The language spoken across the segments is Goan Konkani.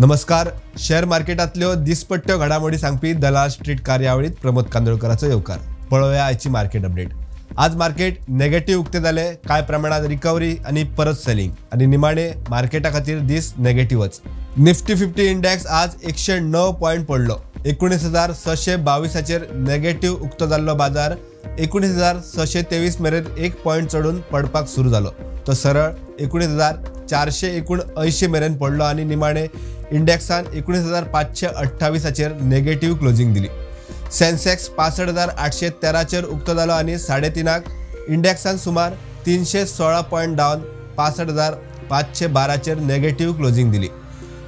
नमस्कार. शेअर मार्केटांतल्यो दिसपट्ट्यो घडामोडी सांगपी दलाल स्ट्रीट कार्यावळीत प्रमोद कांदोळकराचो येवकार. पळोवया आयची मार्केट अपडेट. आज मार्केट नेगेटिव्ह उक्ते जाले, कांय प्रमाणात रिकव्हरी आनी परत सेलिंग आनी निमाणे मार्केटा खातीर दीस नेगेटिव्हच. निफ्टी 50 इंडेक्स आज 109 पॉयंट पडलो. 19,622 नेगेटिव्ह उक्तो जाल्लो बाजार 19,623 मेरेन 1 पॉयंट चडून पडपाक सुरू जालो. तो सरळ 19,479 मेरेन पडलो आनी निमाणे इंडेक्सान 19,528 नेगेटिव्ह क्लोजिंग दिली. सेन्सेक्स 65,813 उक्तो जालो आनी 3.5 इंडेक्सान सुमार 316 पॉयंट डावन 65,512 नेगेटिव्ह क्लोजिंग दिली.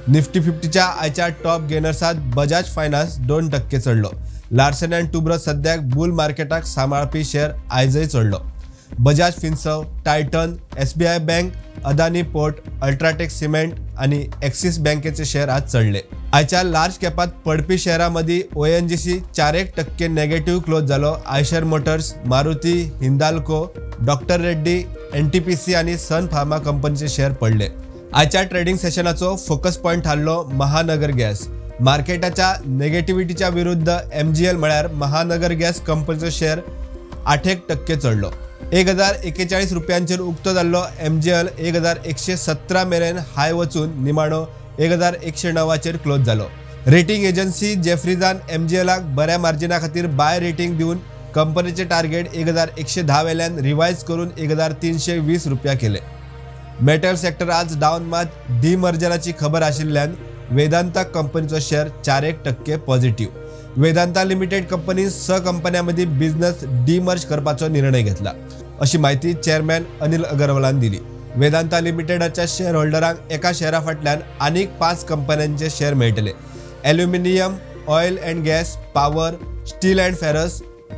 निफ्टी 50च्या आयच्या टॉप गेनर्सात बजाज फायनान्स 2% चढलो. लार्सन अँड टुब्रो सद्याक बुल मार्केटाक सांबाळपी शेअर आयजय चढलो. Bajaj Finserv, Titan, SBI bank, Adani port, UltraTech cement आनी एक्सिस बँकेचे शेअर आज चढले. आयच्या लार्ज कॅपात पडपी शेअरां मदीं ONGC 4% negative close जालो. Eicher Motors, Maruti, Hindalco, doctor Reddy, NTPC आनी सन फार्मा कंपनीचे शेअर पडले. आयच्या ट्रेडिंग सेशनाचो फोकस पॉयंट थारलो महानगर गॅस. मार्केटाच्या नेगेटिव्हिटीच्या विरुद्ध MGL म्हळ्यार महानगर गॅस कंपनीचो शेअर 8% चढलो. 1,041 रुपयांचेर उक्तो जाल्लो MGL 1,117 मेरेन हाय वचून निमाणो 1,109 क्लोज जालो. रेटिंग एजन्सी जेफ्रीजान MGLाक बऱ्या मार्जिना खातीर बाय रेटिंग दिवन कंपनीचे टार्गेट 1,110 वेल्यान रिवायज करून 1,320 रुपया केले. मेटल सेक्टर आज डावन, मात डिमर्जराची खबर आशिल्ल्यान वेदांता कंपनीचो share 4% positive. Vedanta limited company 6 कंपन्यां मदीं बिझनेस डिमर्ज करपाचो निर्णय घेतला अशी माहिती चेअरमॅन अनिल अगरवालान दिली. वेदांता लिमिटेडाच्या शेअर होल्डरांक एका शेअरा फाटल्यान आनीक 5 कंपन्यांचे शेअर मेळटले. Aluminium, oil and gas, power, steel and ferrous,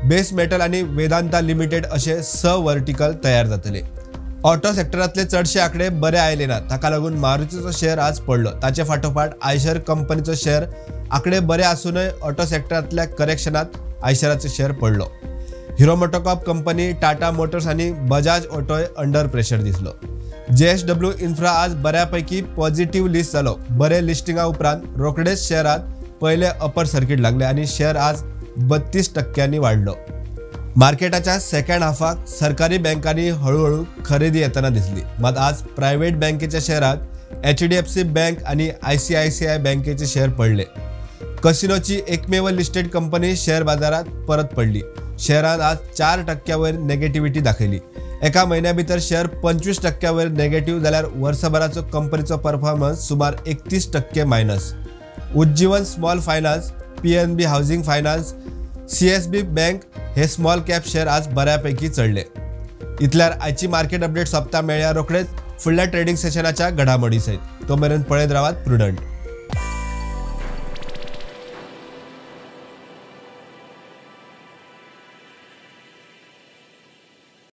base metal आनी वेदांता लिमिटेड असे 6 वर्टिकल तयार जातले. ऑटो सेक्टरांतले चडशे आंकडे बरे आयले ना, ताका लागून मारुतीचो शेअर आज पडलो. ताचे फाटोफाट आयशर कंपनीचो शेअर आंकडे बरे आसूनय ऑटो सेक्टरांतल्या करेक्शनात आयशराचो शेअर पडलो. Hero MotoCorp company, Tata Motors आनी बजाज ऑटोय अंडर प्रेशर दिसलो. JSW infra आज बऱ्यापैकी पॉझिटिव्ह लिस्ट जालो. बरे लिस्टिंगा उपरांत रोखडेच शेअरात पयले अपर सर्किट लागले आनी शेअर आज 32% वाडलो. मार्केटाच्या सेकंड हाफाक सरकारी बँकांनी हळूहळू खरेदी येताना दिसली. मात आज प्रायव्हेट बँकेच्या शेअरात HDFC bank आनी ICICI बँकेचे शेअर पडले. कसिनोची एकमेव लिस्टेड कंपनी शेअर बाजारात परत पडली. शेअरान आज 4% नेगेटिव्हिटी दाखयली. एका म्हयन्या भितर शेअर 25% नेगेटिव्ह जाल्यार वर्सभराचो कंपनीचो परफॉर्मन्स सुमार 31% minus. Ujjivan small finance, PNB housing finance, CSB bank हे स्मॉल कॅप शेअर आज बऱ्यापैकी चढले. इतल्यार आयची मार्केट अपडेट सोंपता. मेळ्या रोखडेच फुडल्या ट्रेडिंग सेशनाच्या घडामोडी सयत. तो मेरेन पळयत रावात प्रुडंट.